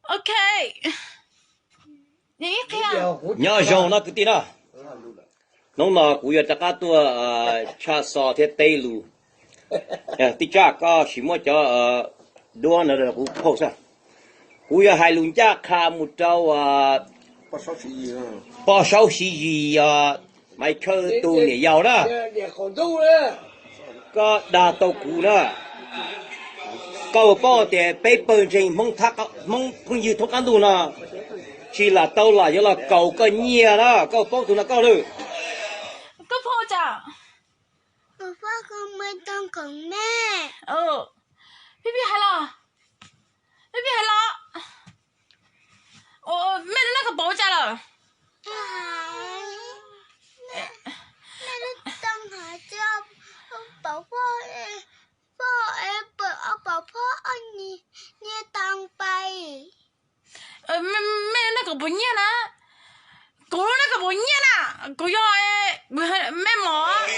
Ok. Nyob zoo no kwv tij na, hnub no kuv yuav rov qab tuaj tshaj xov thiab teb lus. Tij Tsaj, koj sim muab cov duab no rau kuv phauj xwb. Kuv yuav hais lus ncaj qha mus rau poj saub Siv Yis, Maiv Khawj tus niam yau na. Koj dag tau kuv na. Koj puas paub tias peb pawg ntseeg Hmoob phooj ywg thoob qab ntuj no tsis lam tau lam yuav los kaus koj nyiaj na? Koj puas paub tus no koj lawm? Koj phauj cas? Phij phij hais los, phij phij hais los. Mej lub nab kaus pauv cas lawm? Mej lub nab kaus pauv nyiaj na. Kuv lub nab kaus pauv nyiaj na. Kuv yog mej mos.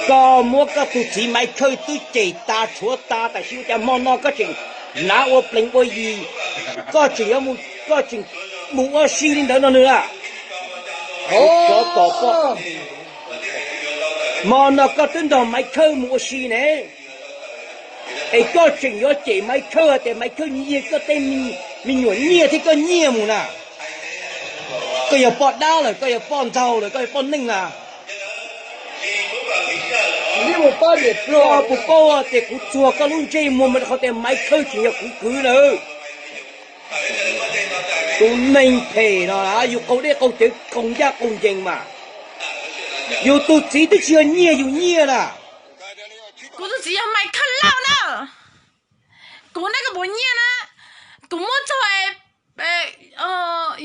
Koj muab koj tus txiv Maiv Khawj twb cem tas tshuav tas, tam sim ua cas hmo no koj tseem hnav ua plees ua yi, koj tseem yuav, koj tseem mus ua si li ntawd no nws lawm. Hmo no koj twb nrog Maiv Khawj mus ua si ne, es koj tseem yuav cem Maiv Khawj hais tias Maiv Khawj nyiag koj tej me nyuam nyiaj thiab koj nyiaj mus na. Koj yog poj dab lawm, koj yog poj ntxaug lawm, koj yog poj neej na. Koj puas paub tias kuv txuag koj lub ntsej muag mus rau qhov tias Maiv Khawj tseem yog kuv kwv lawm? Tus neeg phem no yus qaug dej qaug cawv qaug ncaj qaug ncees mas. Yus tus txiv twb tsis yog nyiag yus nyiaj na. Kuv tus txiv yog Maiv Khawj Lauj na. Kuv nab kaus pauv nyiaj na. Kuv muab txog,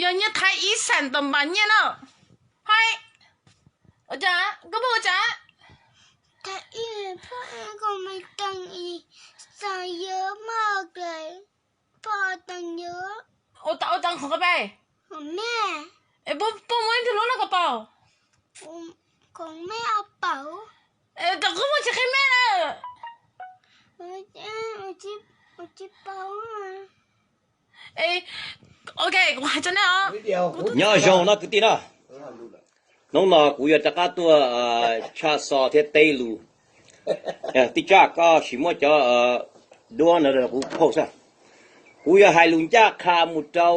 yog nyiaj Thaib ib xees tom npas nyiaj na. Hais, koj puas ua cas? Ua tau qhov qhov pe. Puab muaj ib tug lub nab kaus pauv. Tam kuv muaj tsis qhia mej na. Ok, kuv hais tso nej os. Nyob zoo no kwv tij na, hnub no kuv yuav rov qab tuaj tshaj xov thiab teb lus. Tij Tsaj, koj sim muab cov duab no rau kuv phauj xwb. Kuv yuav hais lus ncaj qha mus rau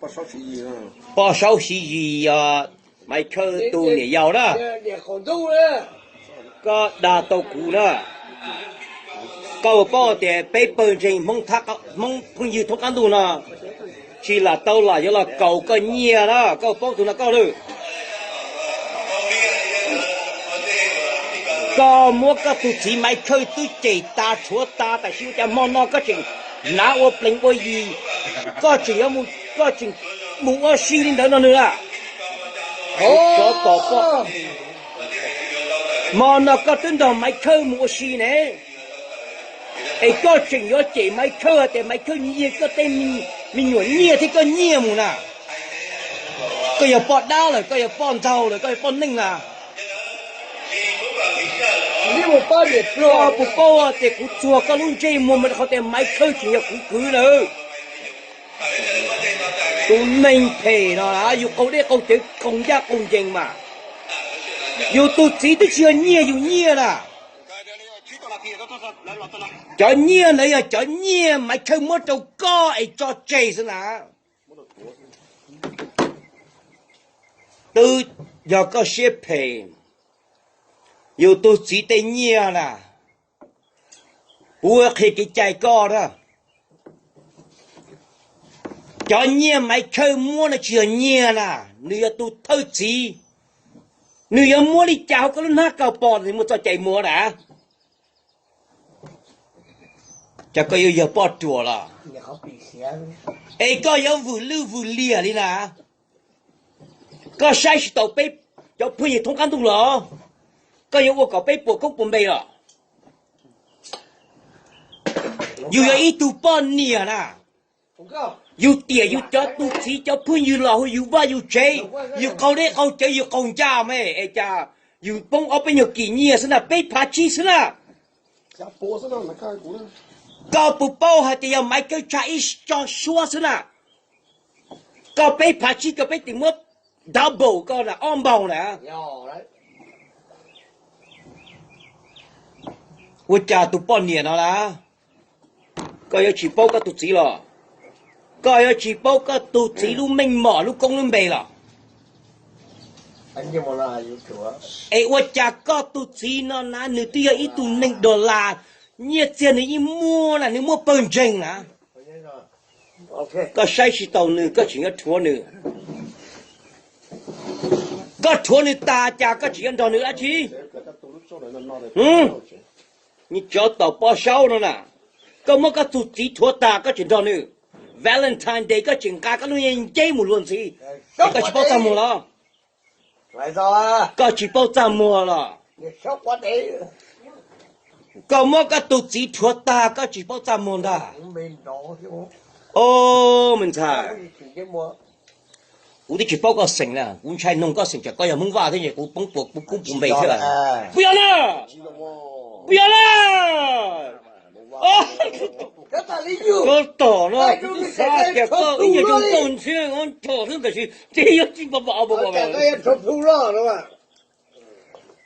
poj saub Siv Yis, Maiv Khawj tus niam yau na. Koj dag tau kuv na. Koj puas paub tias peb pawg ntseeg Hmoob phooj ywg thoob qab ntuj no tsis lam tau lam yuav los kaus koj nyiaj na? Koj puas paub tus no koj lawm? Koj muab koj tus txiv Maiv Khawj twb cem tas tshuav tas, tam sim ua cas hmo no koj tseem hnav ua plees ua yi, koj tseem yuav, koj tseem mus ua si li ntawd no nws lawm. Hmo no koj twb nrog Maiv Khawj mus ua si ne, es koj tseem yuav cem Maiv Khawj hais tias Maiv Khawj nyiag koj tej me nyuam nyiaj thiab koj nyiaj mus na. Koj yog poj dab lawm, koj yog poj ntxaug lawm, koj yog poj neej na. Koj puas paub tias kuv txuag koj lub ntsej muag mus rau qhov tias Maiv Khawj tseem yog kuv kwv lawm? Tus neeg phem no yus qaug dej qaug cawv qaug ncaj qaug ncees mas. Yus tus txiv twb tsis yog nyiag yus nyiaj na. Cov nyiaj ntawd yog cov nyiaj Maiv Khawj muab rau koj es tso tseg xwb na. Twb yog koj siab phem, yus tus txiv tej nyiaj na. Kuv qhia kev cai koj na. Cov nyiaj Maiv Khawj muab no tsis yog nyiaj na, nws yog tus thawj txiv. Nws yuav muab li cas hauv koj lub hnab kaus pom nws muaj txoj cai muab na? Cas koj yuav yog poj ruam los? Es koj yuav vwm lwj vwm liam li na? Koj saib tsis taus peb cov phooj ywg thoob qab ntuj los? Koj yuav ua kom peb puas koob puas npe los? Yus yog ib tug poj niam na. Yus tiam yus cov tus txiv cov phooj ywg los hu yus vaj yus tsev, yus qaug dej qaug cawv yus qaug ncaj me es cas yus poob ob peb nyuag kis nyiaj xwb na, peb phav tsib xwb na. Koj puas paub hais tias yog Maiv Kawj tsa ib tso suab xwb na, koj peb phav tsib koj peb tis muab double koj na, ob npaug na. Ua cas tus poj niam no na, koj yuav tsis paub koj tus txiv los? Koj yuav tsis paub koj tus txiv lub meej mom lub koob lub npe los? Es ua cas koj tus txiv no na nws twb yog ib tug neeg dollar, nyiaj txiag nws yeej muaj na, nws muaj pawg ntseeg na. Koj saib tsis taus nws, koj tseem yuav rhuav nws. Koj rhuav nws tas cas koj tseem yuav nrog nws dab tsi? Nws cov tom pob saub no na, koj muab koj tus txiv rhuav tas koj tseem nrog nws. Valentine Day koj tseem nqa koj lub niag nceb mus luag ntxhi, es koj tsis paub txaj muag los? Koj tsis paub txaj muag los? Koj muab koj tus txiv rhuav tag koj tsis paub txaj muag ntag. O, me ntxhais, kuv twb tsis paub koj xeem na, kuv ntshai noog koj xeem tsam koj yog Hmoob Vaj thiab es kuv poob puas, kuv poob puas npe thiab. Puas yog na? Puas yog na? Koj tom no kuv twb xav tias koj ib nyuag zoo nkauj ntxhiab ncho xwb tab sis ces yog tsis pom pom.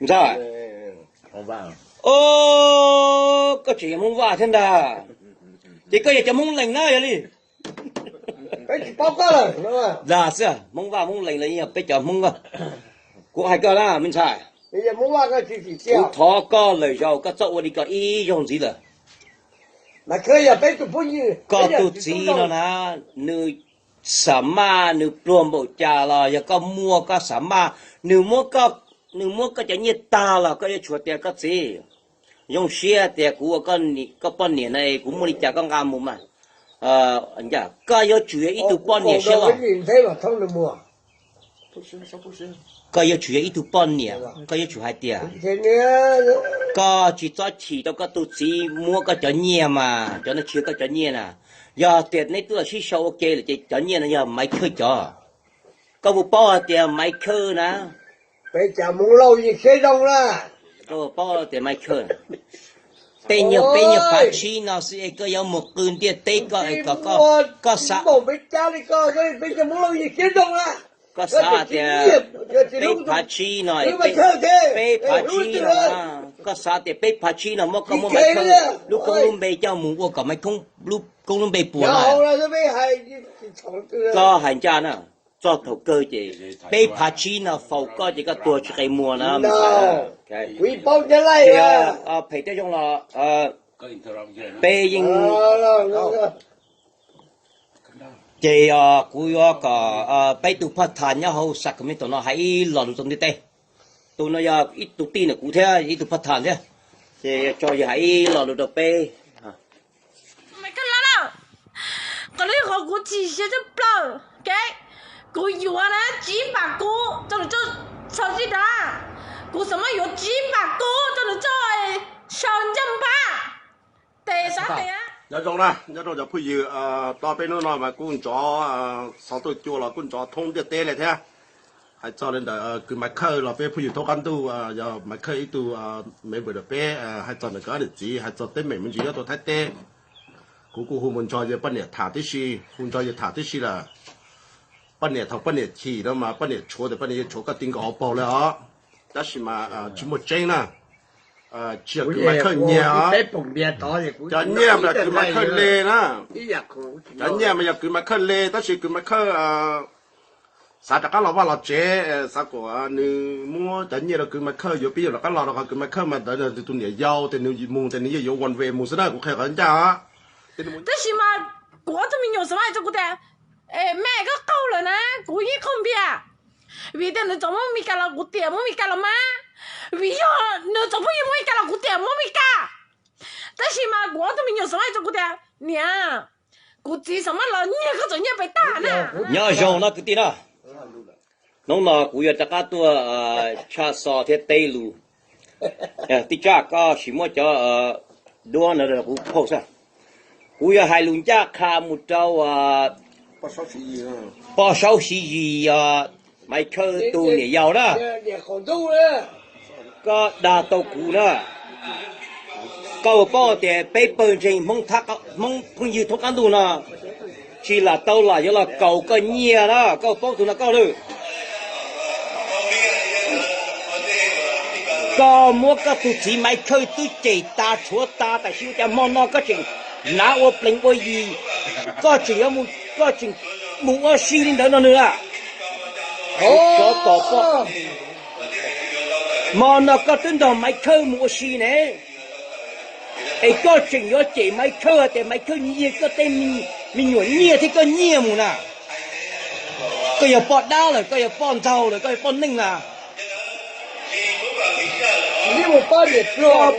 Ntxhais, o, koj tseem yog Hmoob Vaj thiab ntag. Ces koj yog cov Hmoob Lees na yog li. Dag xwb, Hmoob Vaj Hmoob Lees los yog peb cov Hmoob. Kuv hais koj na me ntxhais, kuv thov koj lawm zaum koj txhob ua li ko ib zaug ntxiv lawm. Koj tus txiv no na, nws xam maj nws pluag npaum cas los yog koj muaj koj xam maj, nws muab koj, nws muab koj cov nyiaj tag los koj yuav tsum tias koj txiv, zoo siab tias kuv ua koj poj niam na, kuv muaj li cas koj nqa mus mas. Koj yuav tsum yog ib tug poj niam siab loj. Koj yuav tsum yog ib tug poj niam, koj yuav tsum hais tias koj tsis txhob chim rau koj tus txiv muab koj cov nyiaj mas, cov no tsis yog koj cov nyiaj na. Yog tias neb twb los sib sau ua ke lawm ces cov nyiaj no yog Maiv Khawj cov. Koj puas paub hais tias Maiv Khawj na, koj puas paub tias Maiv Khawj, tej nyuag peb nyuag phav tsib no xwb es koj yuav mus qw ntiaj teb koj es kom koj, koj xav, koj xav tias peb phav tsib no, peb phav tsib no, koj xav tias peb phav tsib no muab koj muab Maiv Khawj lub koob lub npe coj mus ua kom Maiv Khawj lub koob lub npe puas na. Koj hais ncaj na, txog thaum kawg ces peb phav tsib no faus koj ces koj tuag tsis qe muag na. Phem thiab zoo los peb yeej, ces kuv yuav kom peb tus phaj thas nyob hauv Sacramento no hais ib lo lus rau ntiaj teb. Tus no yog ib tug tij ntawm kuv thiab ib tug phaj thas thiab, ces tso yog hais ib lo lus rau peb. Qhov no qhov kuv chim siab tshaj plaws, kuv yuav na tsib pam kub rau nws txoj xaw zib dab, kuv xam maj yuav tsib pam kub rau nws txoj xaw ncaj npab. Tes xav tes. Nyob zoo na, nyob zoo cov phooj ywg, tau peb hnub no mas kuj nrov, xov tuj cua los kuj nrov thoob ntiaj teb li thiab. Hais txog li ntawd kwv Maiv Khawj los peb phooj ywg thoob qab ntuj, yog Maiv Khawj ib tug member ntawm peb, hais txog ntawm koj niam txiv, hais txog teeb meem me ntsis nyob rau Thaib teb. Kuv kuj hu mus nrog yawg poj niam tham tib si, hu nrog yawg tham tib si lawm. Poj niam thaum poj niam chim no mas poj niam tshuav tias poj niam yuav tshuav koj ti nkaus hauv paug lawm os. Tab sis mas tsis muaj tseeb na. Tsis yog kwv Maiv Khawj nyiag os. Cov nyiaj mas kwv Maiv Khawj le na. Cov nyiaj mas yog kwv Maiv Khawj le tab sis kwv Maiv Khawj xav rov qab los vaj los tsev, xav kom nws muab cov nyiaj rau kwv Maiv Khawj yuav pib yuav rov qab los rau qhov kwv Maiv Khawj mas ntawd nws tus niam yau tes nws mus tes nws yeej yuav one way mus xwb na, kuv qhia qhov ncaj. Tab sis mas kuv ob tug me nyuam xam maj rau kuv tias, me koj qaug lawm na, kuv yeej qaug npias. Vim tias nws txawm muab Mes Kas los kuv tias muab Mes Kas los mas, vim yog nws txawm pheej yuav muab Mes Kas los kuv tias muab Mes Kas. Tab sis mas kuv ob tug me nyuam xam maj rau kuv tias, niam, kuv txiv xam maj los nyiag koj txom nyaj pem tag na. Nyob zoo no kwv tij na, hnub no kuv yuav rov qab tuaj tshaj xov thiab teb lus. Tij Tsaj, koj sim muab cov duab no rau kuv phauj xwb. Kuv yuav hais lus ncaj qha mus rau pog Saub Siv Yis, Maiv Khawj tus niam yau na. Koj dag tau kuv na. Koj puas paub tias peb pawg ntseeg Hmoob phooj ywg thoob qab ntuj no tsis lam tau los yuav los kaus koj nyiaj na, koj puas paub tus no koj lawm? Koj muab koj tus txiv Maiv Khawj twb cem tas rhuav tas, tam sim ua cas hmo no koj tseem hnav ua plees ua yi, koj tseem yuav, koj tseem mus ua si li ntawd no nws a? Hmo no koj twb nrog Maiv Khawj mus ua si ne, es koj tseem yuav cem Maiv Khawj hais tias Maiv Khawj nyiag koj tej me nyuam nyiaj thiab koj nyiaj mus na. Koj yog poj dab lawm, koj yog poj ntxaug lawm, koj yog poj neej na. Koj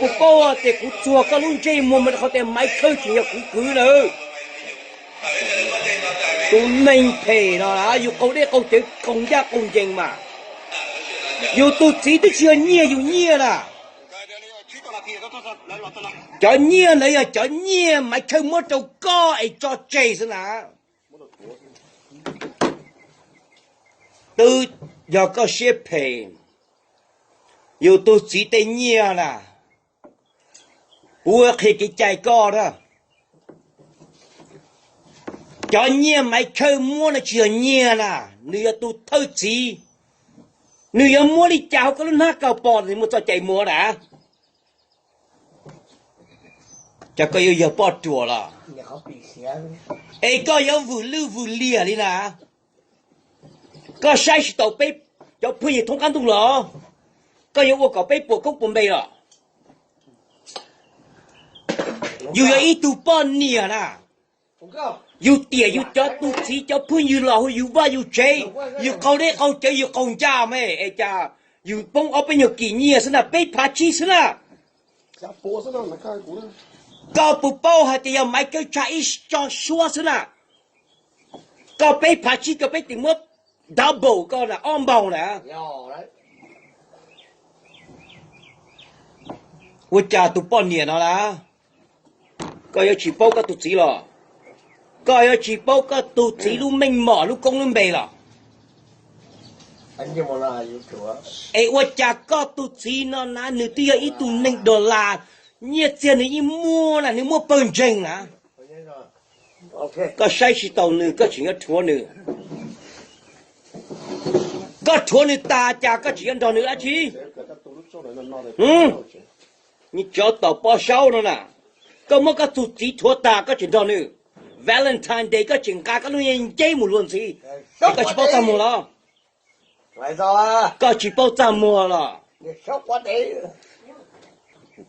puas paub tias kuv txuag koj lub ntsej muag mas rau qhov tias Maiv Khawj tseem yog kuv kwv na. Tus neeg phem no na, yus qaug dej qaug cawv qaug ncaj qaug ncees mas, yus tus txiv twb tsis yog nyiag yus nyiaj na. Cov nyiaj ntawd yog cov nyiaj Maiv Khawj muab rau koj es tso tseg xwb na. Twb yog koj siab phem, yus tus txiv tej nyiaj na, kuv qhia kev cai koj na. Cov nyiaj Maiv Khawj muab no tsis yog nyiaj na, nws yog tus thawj txiv, nws yuav muab li cas hauv koj lub hnab kaus pom nws muaj txoj cai muag na? Cas koj yuav yog poj ruam los, es koj yuav vwm lwj vwm liam li na? Koj saib tsis taus peb cov phooj ywg thoob qab ntuj los? Koj yuav ua kom peb puas koob puas npe los? Yus yog ib tug poj niam na, yus tiam yus cov tus txiv cov phooj ywg los hu yus vaj yus tsev, yus qaug dej qaug cawv yus qaug ncaj me es cas yus poob ob peb nyuag kis nyiaj xwb na, peb phav tsib xwb na. Koj puas paub hais tias yog Maiv Khawj tsa ib tso suab xwb na, koj peb phav tsib koj peb tis muab double koj na, ob npaug na. Ua cas tus poj niam no na, koj yuav tsis paub koj tus txiv los? Koj yuav tsis paub koj tus txiv lub meej mom lub koob lub npe los? Es ua cas koj tus txiv no na nws twb yog ib tug neeg dollar, nyiaj txiag nws yeej muaj na, nws muaj pawg ntseeg na. Koj saib tsis taus nws koj tseem yuav rhuav nws. Koj rhuav nws tas cas koj tseem yuav nrog nws dab tsi? Nws tsov tom pob saub no na, koj muab koj tus txiv rhuav tas koj tseem nrog nws. Valentine Day koj tseem nqa koj lub niag nceb mus luag ntxhi, es koj tsis paub txaj muag los? Koj tsis paub txaj muag los?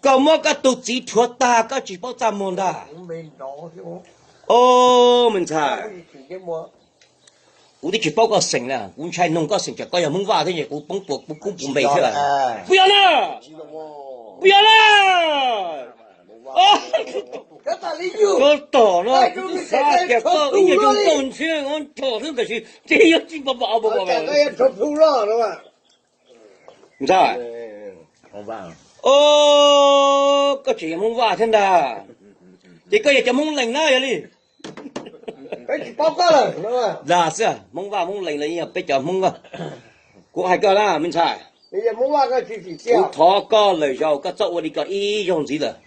Koj muab koj tus txiv rhuav tag koj tsis paub txaj muag ntag. O, me ntxhais, kuv twb tsis paub koj xeem na, kuv ntshai noog koj xeem, tsam koj yog Hmoob Vaj thiab kuv poob puas, kuv poob puas npe thiab. Puas yog na? Puas yog na? Koj tom no kuv twb xav tias koj ib nyuag zoo nkauj ntxhiab nrho xwb tab sis ntshe yog tsis npa npa. Ntxhais, o, koj tseem yog Hmoob Vaj thiab ntag. Ces koj yog cov Hmoob Lees na yog li. Dag xwb, Hmoob Vaj Hmoob Lees los yeej yog peb cov Hmoob Vaj. Kuv hais koj na me ntxhais, kuv thov koj lawm zaum koj txhob ua li ko ib zaug ntxiv lawm.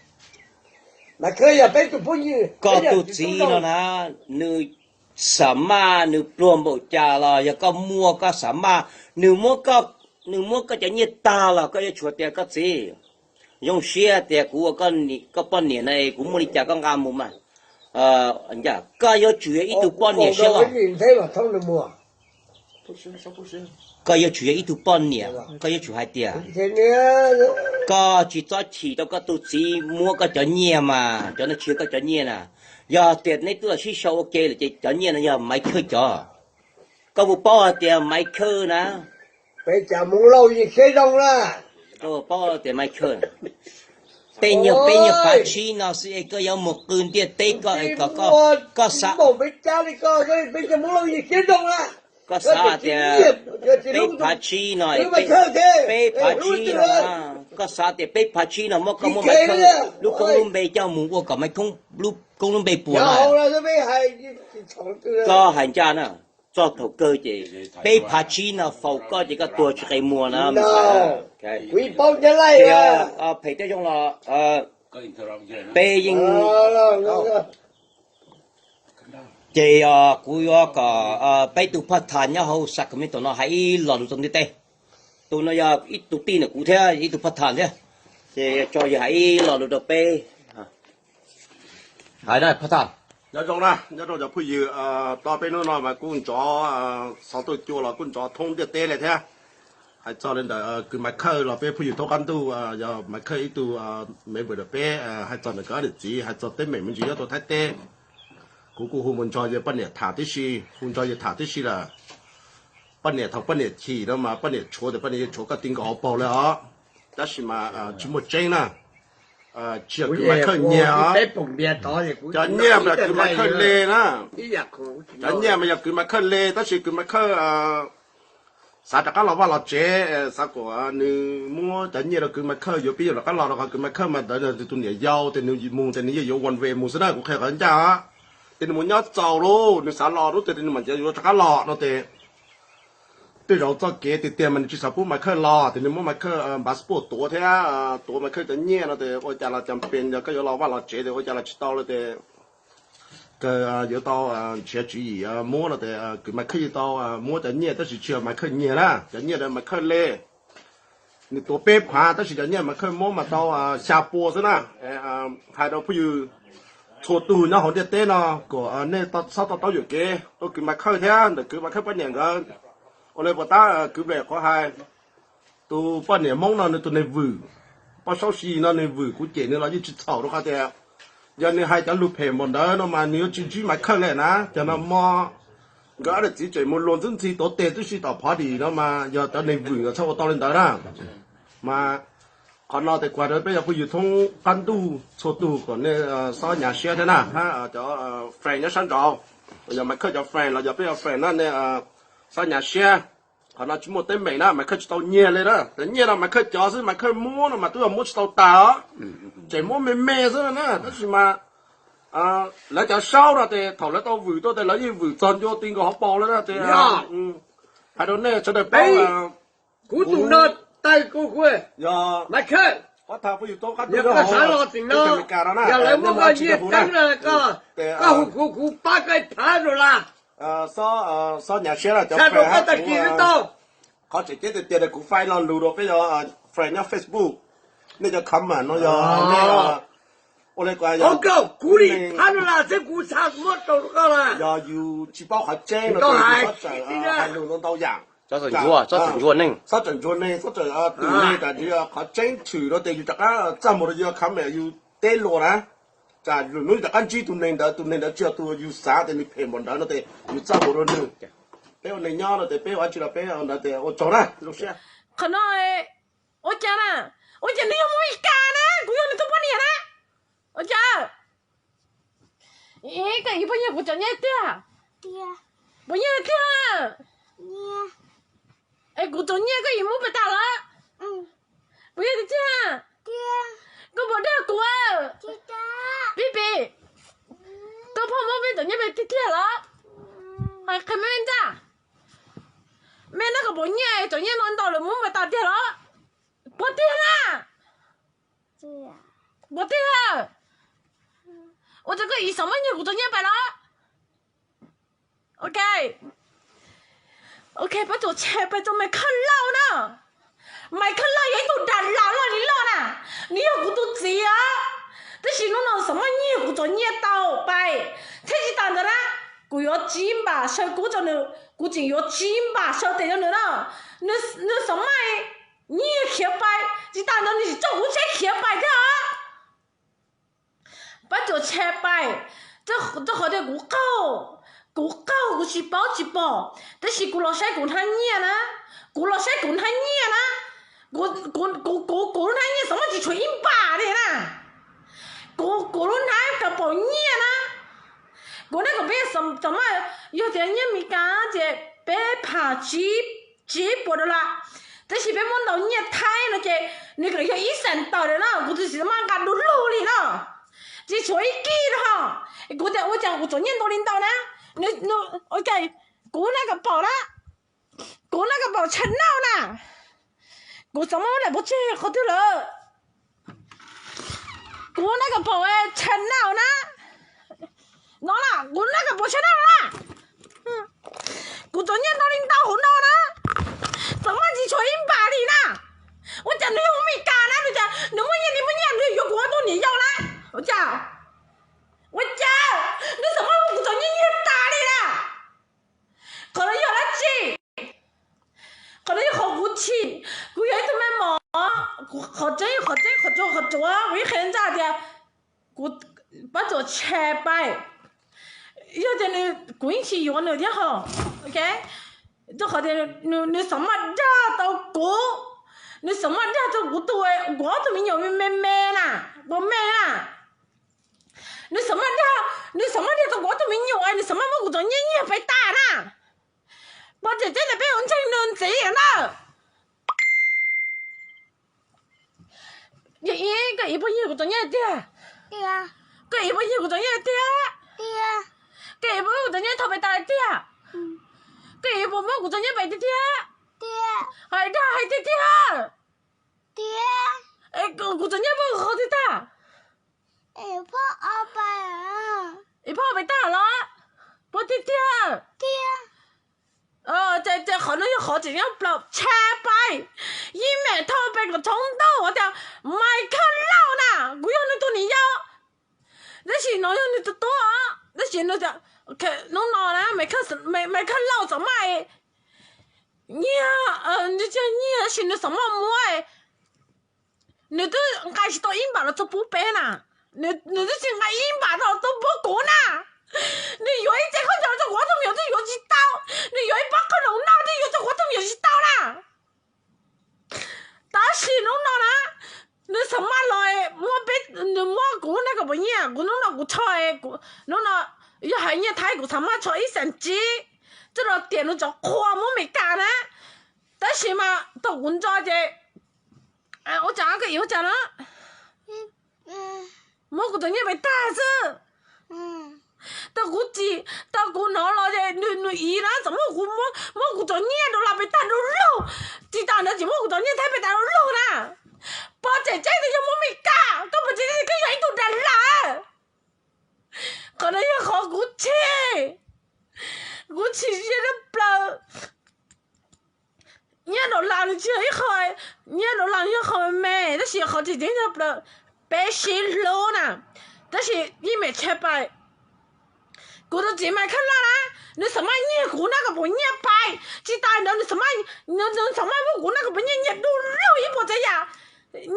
Koj tus txiv no na, nws xam maj nws pluag npaum cas los yog koj muaj koj xam maj, nws muab koj, nws muab koj cov nyiaj tag los koj yuav tsum tias koj txiv, zoo siab tias kuv ua koj poj niam na, kuv muaj li cas koj nqa mus mas. Koj yuav tsum yog ib tug poj niam siab loj. Koj yuav tsum yog ib tug poj niam, koj yuav tsum hais tias koj tsis txhob chim rau koj tus txiv muab koj cov nyiaj mas cov no tsis yog koj cov nyiaj na. Yog tias neb twb los sib sau ua ke lawm ces cov nyiaj no yog Maiv Khawj cov. Koj puas paub hais tias Maiv Khawj na, peb cov Hmoob Lauj yeej siab zoo na. Koj puas paub tias Maiv Khawj, tej nyuag peb nyuag phav tsib no xwb es koj yuav mus qw ntiaj teb koj es kom koj, koj xav, peb cov Hmoob Lauj yeej siab zoo na. Koj xav tias peb phav tsib no es, peb phav tsib no, koj xav tias peb phav tsib no muab koj muab Maiv Khawj lub koob lub npe coj mus ua kom Maiv Khawj lub koob lub npe puas no. Koj hais ncaj na, txog thaum kawg ces peb phav tsib no faus koj ces koj tuag tsis qe muag na. Phem thiab zoo los, Peb yeej, ces kuv yuav kom peb tug phaj thas nyob hauv Sacramento no hais ib lo lus rau ntiaj teb. Tus no yog ib tug tij ntawm kuv thiab ib tug phaj thas thiab, ces tso yawg hais ib lo lus rau peb. Hais na phaj thas. Nyob zoo na, nyob zoo cov phooj ywg, tos peb hnub no mas kuj ntsov, xov tooj cua los kuj ntsov thoob ntiaj teb li thiab. Hais txog li ntawm kwv Maiv Khawj los peb phooj ywg thoob qab ntuj, yog Maiv Khawj ib tug member ntawm peb, hais txog ntawm nkawd ob niam txiv, hais txog teeb meem me ntsis nyob rau Thaib teb. Kuv kuj hu mus nrog yawg poj niam tham tib si, hu nrog yawg tham tib si lawm. Poj niam thaum poj niam chim no mas poj niam tshuav tias poj niam yuav tshuav koj ti nkaus hauv paus lawm os. Tab sis mas tsis muaj tseeb na. Tsis yog kwv Maiv Khawj nyiag os. Cov nyiaj mas kwv Maiv Khawj le na. Cov nyiaj mas yog kwv Maiv Khawj le, tab sis kwv Maiv Khawj xav rov qab los vaj los tsev, xav kom nws muab cov nyiaj rau kwv Maiv Khawj yuav pib yuav rov qab los rau qhov kwv Maiv Khawj mas ntawd tus niam yau ces nws mus ces nws yeej yuav one way mus xwb na, kuv qhia qhov ncaj os. Ces nws mus nyob txaus lawm, nws xav los lub twg ces nws mam yuav rov qab los no ces tej zaum txoj kev tiag tiag mas nws tsis xav pub Maiv Khawj los, ces nws muab Maiv Khawj passport tuav thiab tuav Maiv Khawj cov nyiaj no ces ua cas los cas pes yog koj yuav los vaj los tsev ces ua cas los tsis tau li ces kawg yuav tau nrhiav tswv yim muab no ces kwv Maiv Khawj yeej tau muab cov nyiaj tab sis tsis yog Maiv Khawj nyiag na, cov nyiaj ntawd Maiv Khawj le. Nws tuav peb phav tab sis cov nyiaj Maiv Khawj muab mas tau xya pua xwb na. Hais rau phooj ywg txhua tus nyob hauv ntiaj teb no kom nej txhob to taub yuam kev rau kwv Maiv Khawj thiab ntawm kwv Maiv Khawj poj niam nkawd. Ua li puas tab kwv Nplej qhuav hais, tus poj niam Hmoob no nws tus neeg vwm, poj saub si no nws vwm, kuv cem nws los yeej tsis txhaum rau qhov tias yog nws hais cov lus phem npaum ntawd no mas nws yuav tsis ntsib Maiv Khawj li na. Cov no mo nkawd ob niam txiv tseem mus luag ntxwb ntxhi tuav tes tib si tom phov dim no mas yog cov neeg vwm los txhob ua tau li ntawd na. Mas qhov no tes kuv hais rau peb cov phooj ywg thoob qab ntuj txhua tus kom nej xob nyav siab thiab na, hab cov friend nyob sab nraud, yog Maiv Khawj cov friend los yog peb cov friend na, nej xob nyav siab. Qhov no tsis muaj teeb meem na, Maiv Khawj tsis tau nyiag li na. Cov nyiaj no Maiv Khawj cov xwb, Maiv Khawj muab no mas twb yog muab tsis tau tas os, tseem muab me me xwb na. Tab sis mas lawv cov saub no ces thaum lawv tau vwm tuaj ces lawv yeej vwm txog ncua ti nkaus hauv paus lawm na. Ces hais rau nej sawv daws paub, kuv tus no tawg kuv, yog Maiv Khawj, pab tha phooj ywg toob qab ntuj Amelikas no na, yog lawv muab koj nyiaj txeeb no, koj hu kuv, kuv pab koj ib phav dollar. Xob nyav siab na cov friend, qhov tseem ceeb tiag tiag kuv faib lo lus rau peb cov friend nyob Facebook, nej cov comment no yog nej ua li kuv li phav dollar xwb kuv xav muab rau koj na. Yog yus tsis paub qhov tseeb no ces yus xob txawm hais lus ntau ntau yam, xob txawm ntsuag neeg, xob txawm ntsuag neeg, xob txawm twm neeg, tas qhov tseeb tshwm no ces yus rov qab txaj muag rau yus comment yus teb luag na. Tsam lwm hnub yus rov qab ntsib tus neeg ntawd, tus neeg ntawd tsis yog tus yus xav tias nws phem npaum ntawd no ces yus txaj muag rau nws. Peb ua neeg nyob no ces peb ua dab tsi los peb ua ntawd ces ua tsaug na, zoo siab. Qhov no ua cas na? Ua cas nws yog Amelikas na, kuv yog nws tus poj niam na? Ua cas? Koj yuav poj nyiag kuv cov nyiaj tiag? Puas nyiag tiag? Es kuv cov nyiaj koj yuav muab pes tas lawm? Puas yog tiag tiag? Koj puas dag kuv? Pib pib, koj pheej muab peb cov nyiaj pes tiag tiag lawm? Hais qhia me ntag. Me no koj puas nyiaj, cov nyiaj no ntau lawm muab pes tas tiag lawm? Puas tiag na? Puas tiag? Ua cas koj yuav xav muab nyiag kuv cov nyiaj pes lawm? Ok, ok, peb tuam tshais pais rau Maiv Khawj Lauj na. Maiv Khawj Lauj yog ib tug dag laus loj li loj na. Nws yog kuv tus txiv os. Tab sis hnub no xav muab nyiag kuv cov nyiaj tau pais. Thiab tsis tas ntawd na, kuv yuav tsib npam saw kub rau nws, kuv tseem yuav tsib npam saw tes rau nws na. Nws xav muab nyiag khiav pais, tsis tas ntawd nws tseem coj kuv tsheb khiav pais thiab os. Pab tuam tshais pais, rau qhov tias kuv qaug, kuv qaug kuv tsis paub tsis pom, tab sis kuv los saib kuv hnab nyiaj na, kuv los saib kuv hnab nyiaj na, kuv, kuv, kuv hnab nyiaj xav muab tsis tshuav ib npam li na, kuv, kuv lub hnab kav paum nyiaj na, kuv hnab kav paum nyiaj xav muab, yog tias nyiaj Meskas ces peb phav tsib, tsib puas dollar, tab sis peb muab ntaus nyiaj Thaib no ces nws kom yog ib xees tawm lawm na, kuv tsis xav muab nqa du lug li na, tsis tshuav ib kib no. Kuv tias ua cas kuv cov nyiaj ntau li ntau na, kuv hnab kav paum na, kuv hnab kav paum tshaj nauj na, kuv xav muab daim pov tseg qhov twg lawm. Kuv nab ka pom tshaj naj na. No na, kuv nab ka pom tshaj naj na. Kuv txom nyem ntau li ntau hauv no na. Txom maj tsis tshuav ib npam li na. Ua cas nws yog Meskas na, nws cas nws muaj nyiaj li muaj nyiaj nws yuav kuv ua tus niam yau na. Ua cas, ua cas nws txom maj muab kuv txom nyem nyiag tas li na. Qhov no yog dab tsi? Qhov no yog qhov kuv chim. Kuv yog ib tug me mos, qhov tseeb, qhov tseeb, qhov tsuas, qhov tsuas, kuv yeej qhia ntag tias kuv pab txuas tsha pais. Yog tias nws, kuv yeej tsis yuav nws thiab ho. Rau qhov tias nws xav maj dag tau kuv, nws xav maj dag tau kuv tus, kuv ob tug me nyuam me me na, kuv me na. Nws xav maj dag, nws xav maj dag tau kuv ob tug me nyuam, nws xav maj muab kuv txom nyem nyiag pais tas na. Pov tseem ceeb tias peb ua ntseeg nws ntxiv na. Yog ib, koj ib puas nyiag kuv txom nyem tiag? Koj ib puas nyiag kuv txom nyem tiag? Koj ib puas muab kuv txom nyem thau pais tas tiag? Koj ib puas muab kuv txom nyem pais tiag tiag? Hais dag hais tiag tiag. Kuv txom nyem muab qhov twg tag? Ib phoj pais tag los? Puas tiag tiag? Ces qhov no yog qhov tseem ceeb plaws, tsha pais. Yij mem thau pais kom tshauv ntuj tias Maiv Khaj Lauj na, kuv yog nws tus niam yau. Tab sis no yog nws tus tub, tab sis nws tias hnub no na Maiv Khaj Lauj txom maj nyiag, nws tsis nyiag tab sis nws xav maj muab. Nws twb nqa tsis tau ib npam los txog pub peb na. Nws twb tsis nqa ib npam los txog pub kuv na. Nws yuav ib txhia khaub ncaws rau kuv ob tug me nyuam twb yuav tsis tau. Nws yuav ib pob qhob noom noj twb yuav rau kuv ob tug me nyuam tsis tau na. Tab sis hnub no na, nws xav maj los muab peb, nws muab kuv lub nab kom puas nyiaj, kuv hnub no kuv tsho, hnub no yog hais nyiaj Thaib kuv xav maj tsho ib xees tsib, coj los tiam nws cov qhua muab Meskas na. Tab sis mas thaum kuv ntso ces, ua cas koj ib ua cas na, muab kuv txom nyem pais tag xwb. Tau kuv tsis, tau kuv hnov los ces nws ib na txawm muab kuv, muab kuv txom nyem dollar pais tag du lug, tsis tas ntawd tseem muab kuv txom nyem Thaib pais tag du lug na. Pov tseem ceeb tias yog muab Meskas, koj pov tseem ceeb tias koj yog ib tug dag lawm. Qhov no yog qhov kuv chim, kuv chim siab tshaj plaws. Nyiaj dollar nws tsis yog ib qho, nyiaj dollar nws yog qho me me tab sis qhov tseem ceeb tshaj plaws, peb sib hlub na, tab sis yij mem tsha pais. Kuv tus txiv Maiv Khaj Lauj na, nws xav maj nyiag kuv nab kom puas nyiaj pais, tsis tas ntawd nws xav maj, nws xav maj muab kuv nab kom puas nyiaj nyiag du lug ib puas tsav yam,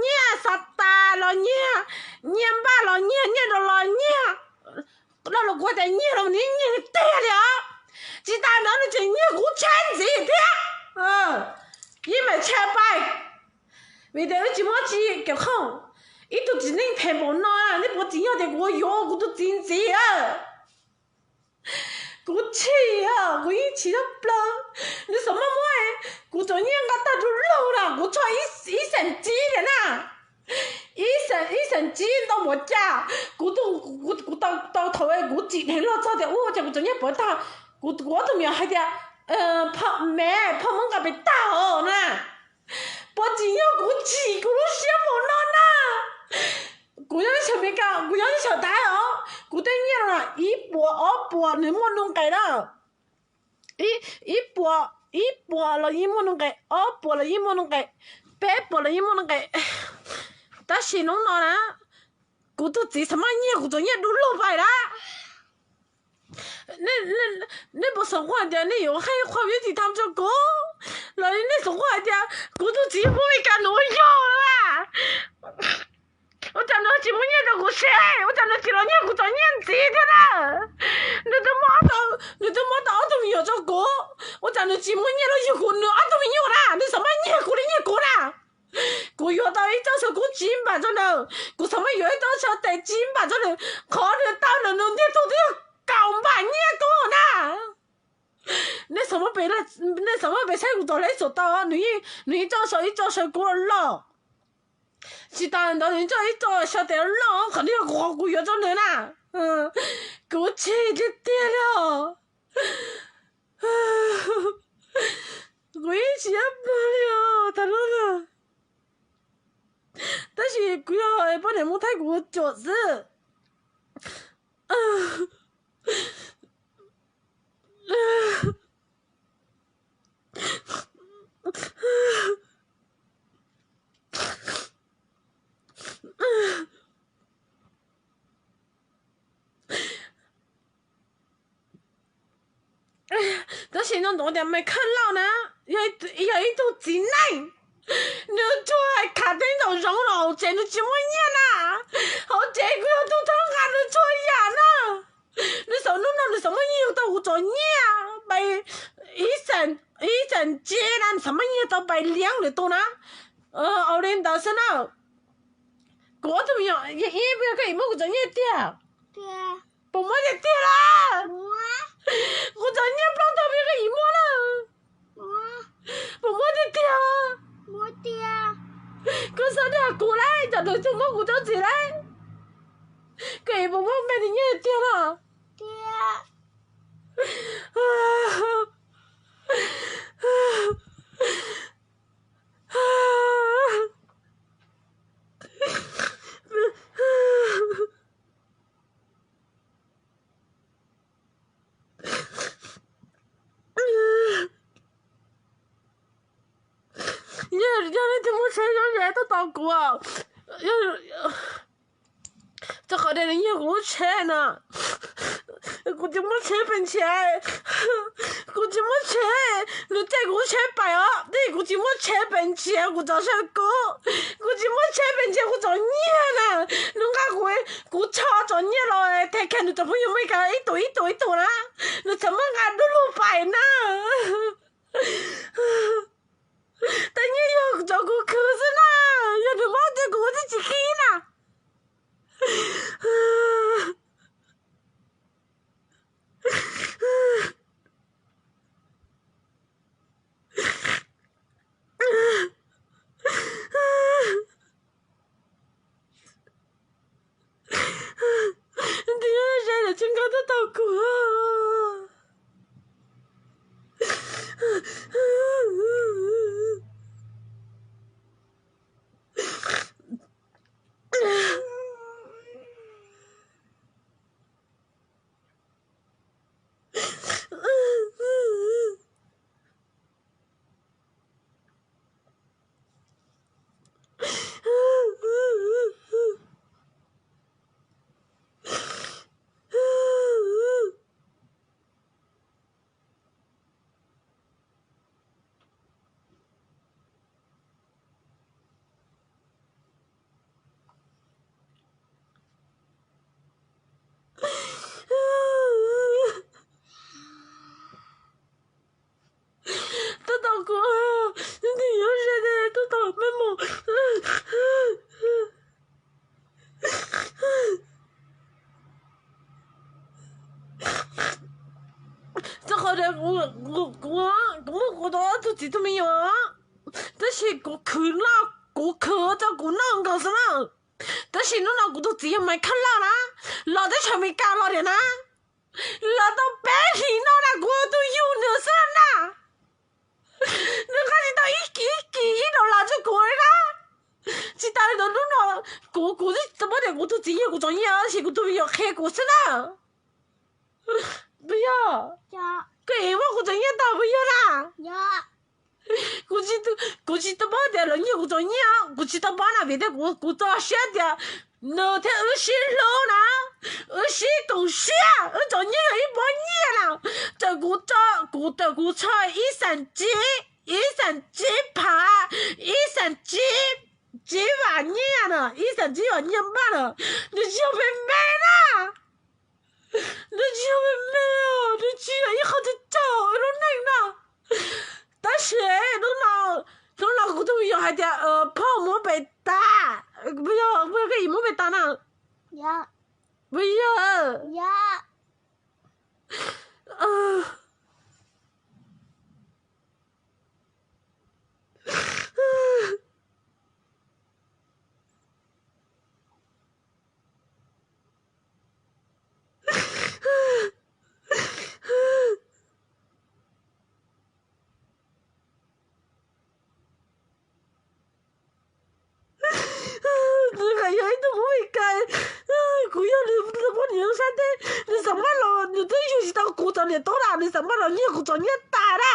nyiaj xav tas los nyiag, nyiaj npaj los nyiag, nyiaj dollar los nyiag. Kuv nab los kuv tias nyiag los nws nyiag tiag li os. Tsis tas ntawd nws tseem nyiag kuv tsha ntxiv thiab. Yij mem tsha pais, vim tias wb tsis muaj tsi kev khoom. Ib tug txiv neej phem npaum no, nej puas tsim nyog tias kuv yuav ua kuv tus txiv ntxiv? Kuv chim, kuv yeej chim tshaj plaws. Nws xav maj muab kuv txom nyem nqa tag du lug na, kuv tsho ib xees tsib tiag na. Ib xees tsib ntau npaum cas, kuv, kuv tau thaum kuv tsim dheev loj txog tias ua cas kuv txom nyem pov tag, kuv, kuv ob tug me nyuam hais tias, phoj me, phoj muab nqa pem tag os na. Puas tsim nyog kuv chim kuv lub siab npaum no na? Kuv nyob teb chaws Amelikas, kuv nyob teb chaws Thaib os, kuv tej nyiaj no na ib puas ob puas nws muaj nuj nqes na. Ib puas, ib puas los yeej muaj nuj nqes, ob puas los yeej muaj nuj nqes, peb puas los yeej muaj nuj nqes. Tab sis hnub no na, kuv tus txiv xav maj nyiag kuv txom nyem du lug pais na. Nej puas xav quaj tias nej yuav qhia qhua yuav tsis tham rau kuv, los nej xav quaj hais tias kuv tus txiv muab Meskas nuv yog lawm? Ua cas nws tsis muab nyiaj rau kuv seb, ua cas nws tsis los nyiag kuv txom nyem ntxiv thiab na? Nws twb muab, nws twb muab tau ob tug me nyuam rau kuv, ua cas nws tsis muab nyiaj los yug kuv nws ob tug me nyuam na? Nws xav maj nyiag kuv li nyiag kuv na. Kuv yuav tau ib txoj saw kub tsib npam rau nws, kuv xav maj yuav ib txoj saw tes tsib npam rau nws, qhov nws tau nws ntiag tug twb yog kaum npam nyiaj kub na. Nej xav muab pes saib kuv tus hleb xuam tau, nws ib txoj saw ib txoj saw kub loj, tsis tas ntawd nws ib txoj ib txoj saw tes loj, qhov no yog kuv, qhov kuv yuav rau nws na. Kuv chim tiag tiag li os. Kuv ib tsis yab pag li os thaum no na. Tab sis kuv yog poj niam Hmoob Thaib kuv cuam Ntawd tias Maiv Khaj Lauj na, yog ib tug txiv neej, nws tsuas hais khav theeb ntaus zoov los hauv tsev nws tsis muaj nyiaj na. Hauv tsev kuv yog tus thab nqa nws txhua yam na. Nws xav hnub no nws xav muab nyiaj tau kuv txom nyem pais ib xees ntsis na, nws xav muab nyiaj tau pais liab lwm tus na. Ua li ntawd xwb na. Kuv ob tug me nyuam, ib, puas yog koj yim muab kuv txom nyem tiag? Puas muab tiag tiag lawm? Kuv txom nyem plaub tug, puas yog koj yim muab lawm? Puas muab tiag tiag? Koj xav dag kuv lauj, cov ntawd tsuas muab kuv txob txim lauj. Koj yim puas muab npe nws nyiaj tiag na? Yog leej twg muaj tsheb yob ze tuaj tos kuv. Txog qhov tias nws nyiag kuv lub tsheb no, kuv tsis muaj tsheb pes ntshiav, kuv tsis muaj tsheb, nws caij kuv lub tsheb pais os, tab sis kuv tsis muaj tsheb pes ntshiav, kuv txav saw kub, kuv tsis muaj tsheb pes ntshiav, kuv txom nyem na. Nws nqa kuv, kuv tso txom nyem los tag kis nws cov phooj ywg Meskas ib tug ib tug ib tug na, nws txawm muab nqa du lug pais na. Tab nyiaj yog cov kuv khwv xwb na, yog nws muab tiag kuv ua tib tsis qhib na. Nws twb yog ze lawm tsis nqa tuaj tos kuv. Tuaj tos kuv, nws twb yuav ze tuaj tos peb mus. Txog qhov tias kuv, kuv muaj kuv tau ob tug txiv tug me nyuam, tab sis kuv khwv noj, kuv khwv tau kuv noj nkaus xwb na. Tab sis hnub no kuv tus txiv yog Maiv Khaj Lauj na, los teb chaws Amelikas los tiag na, los tau peb hlis no na kuv ua tus yug nws xwb na. Nws nqa tsis tau ib kis ib kis ib dollar rau kuv li na. Tsis tas li ntawd hnub no kuv, kuv tsis tau paub tias kuv tus txiv yog kuv txom nyem tab sis kuv tus me nyuam qhia kuv xwb na. Puas yog? Koj yim muab kuv txom nyem tag puas yog na? Kuv tsis tau paub tias lawv nyiag kuv txom nyem, kuv tsis tau paub na vim tias kuv, kuv txo siab tias nws thiab wb sib hlub na, wb sib koom siab, wb txom nyem yog ib pob nyiaj na. Txawm kuv tso, kuv txawm kuv tso ib xees tsib, ib xees tsib phav, ib xees tsib, tsib vam nyiaj na, ib xees tsib vam nyiaj npaj na, nws tsis yog me me na. Nws tsis yog me me, nws tsis yog ib qho tsawg tsawg wb lub neej na. Tab sis hnub no, hnub no kuv tus me nyuam hais tias phauj muab pem tas, puas yog, puas yog koj yim muab pem tas na? Puas yog? Nws hais yog ib tug Hmoob Mes Kas, kuv yog nws tus poj niam sab teb, nws xav maj los, nws twb yug tsis tau kuv cov niam tub na, nws xav maj los nyiag kuv txom nyem tas na.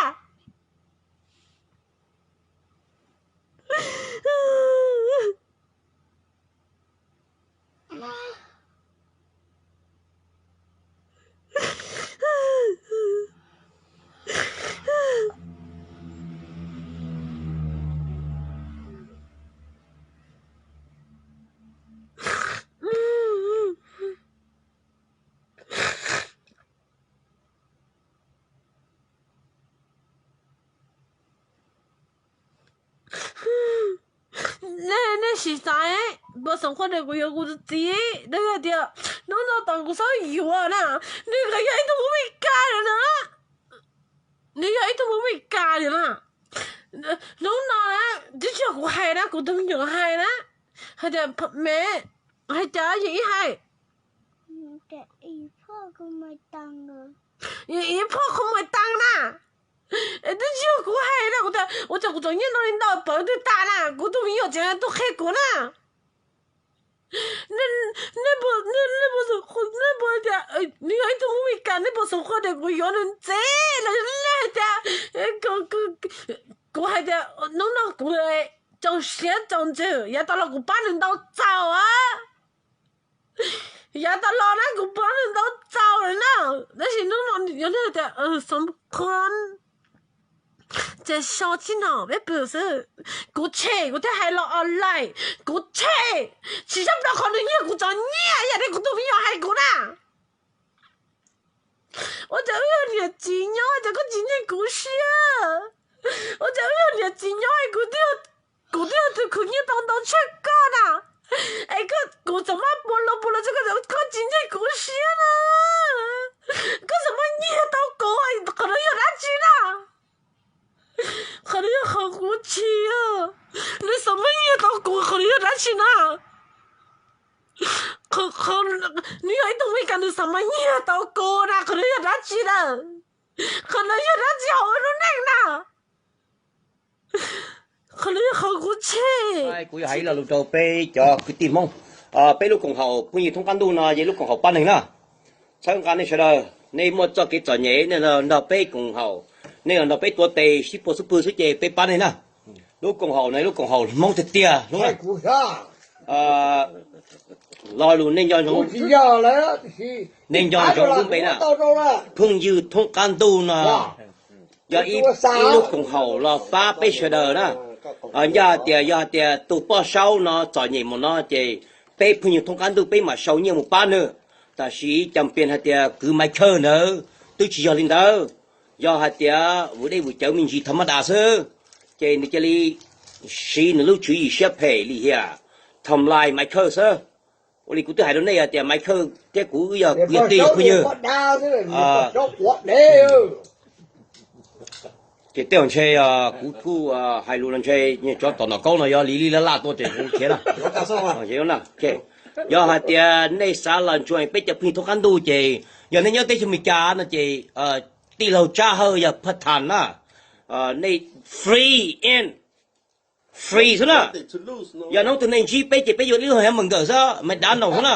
tsis xav, npawg Xeem Khuam tias kuv yuav kuv tus txiv, nws hais tias hnub no tos kuv txhob yuav na, nws yog ib tug Hmoob Mes Kas na, nws yog ib tug Hmoob Mes Kas na. Hnub no na, twb tsis yog kuv hais na, kuv tus me nyuam hais na, hais tias me, hais cas yog ib hais, yog ib phoj qhov muag tas na, twb tsis yog kuv hais na, kuv tias ua cas kuv txom nyem no li ntawd pawv twg tas na, kuv tus me nyuam tseem tuaj qhia kuv na. Nej puas tias nws yog ib tug Hmoob Mes Kas, nej puas Xeem Khuam tias kuv yuav nws ntxiv los nej hais tias, kuv hais tias hnub no kuv txaus siab txaus ntsws, yav tas los kuv pab nws ntau txaus, yav tas los na kuv pab nws ntau txaus lawm na, tab sis hnub no yog nej tias Xeem Khuam ces so tib no peb pw xwb. Kuv tshem, kuv thiaj hais los online, kuv tshem, tsis txhob pab qhov nws nyiag kuv txom nyem ib yam li kuv tus me nyuam hais kuv na. Ua cas wb yog niam txiv nyob ces koj tsis ntseeg kuv siab? Ua cas wb yog niam txiv nyob, kuv twb yog tus khwv nyiaj tau ntau tshaj koj na, es kuv txawm maj pua lug pua lug tshaj koj, koj tsis ntseeg kuv siab na. Koj txawm maj nyiag tau kuv, qhov no yog dab tsi na? Qhov no yog qhov kuv chim, nws txawm maj nyiag tau kuv, qhov no yog dab tsi na? Nws yog ib tug Mes Kas, nws txawm maj nyiag tau kuv na, qhov no yog dab tsi na? Qhov no yog dab tsi hauv wb lub neej na? Qhov no yog qhov kuv chim. Kuv yuav hais ib lo lus rau peb cov kwv tij Hmoob, peb lub koom haum phooj ywg thoob qab ntuj no yog lub koom haum pab neeg na. Txhawb nqa nej sawv daws, nej muaj txoj kev txom nyem nej nrog peb koom haum, nej los nrog peb tuav tes sib puag xub pwg xwb ces peb pab nej na. Lub koom haum no lub koom haum Hmoob tiag tiag hnub na. Lo lus nej nco ntsoov, nej nco ntsoov lub npe na, phooj ywg thoob qab ntuj no yog ib, ib lub koom haum los pab peb sawv daws na. Ncaj hais tias yog hais tias tus poj saub no txom nyem mus no ces peb phooj ywg thoob qab ntuj peb mam sau nyiaj mus pab nws. Tab sis cas pheej hais tias kwv Maiv Khawj ntawd, twb tsis yog li ntawd. Yog hais tias vwm dej vwm cawv me ntsis thaum maj das xwb, ces nws cia li siv nws lub tswv yim siab phem lim hiam, tham lais Maiv Khawj xwb. Ua li kuv twb hais rau nej hais tias Maiv Khawj thiab kuv wb yog kwv yog tij phooj ywg. Ces tej zaum ntshe kuv kuj hais lus no ntshe cov tom Nom Kaub no yog li li laj laj tuaj ces kuv khiav na. Yog hais tias nej xav los ntsuam peb cov phooj ywg thoob qab ntuj ces yog nej nyob teb chaws Amelikas no ces tij laug Tsab Hawj yog part time na, nej free in, free xwb na. Yog hnub twg nej ntsib peb ces peb yuav ib lub haiv mos nkawm xwb, McDonald xwb na.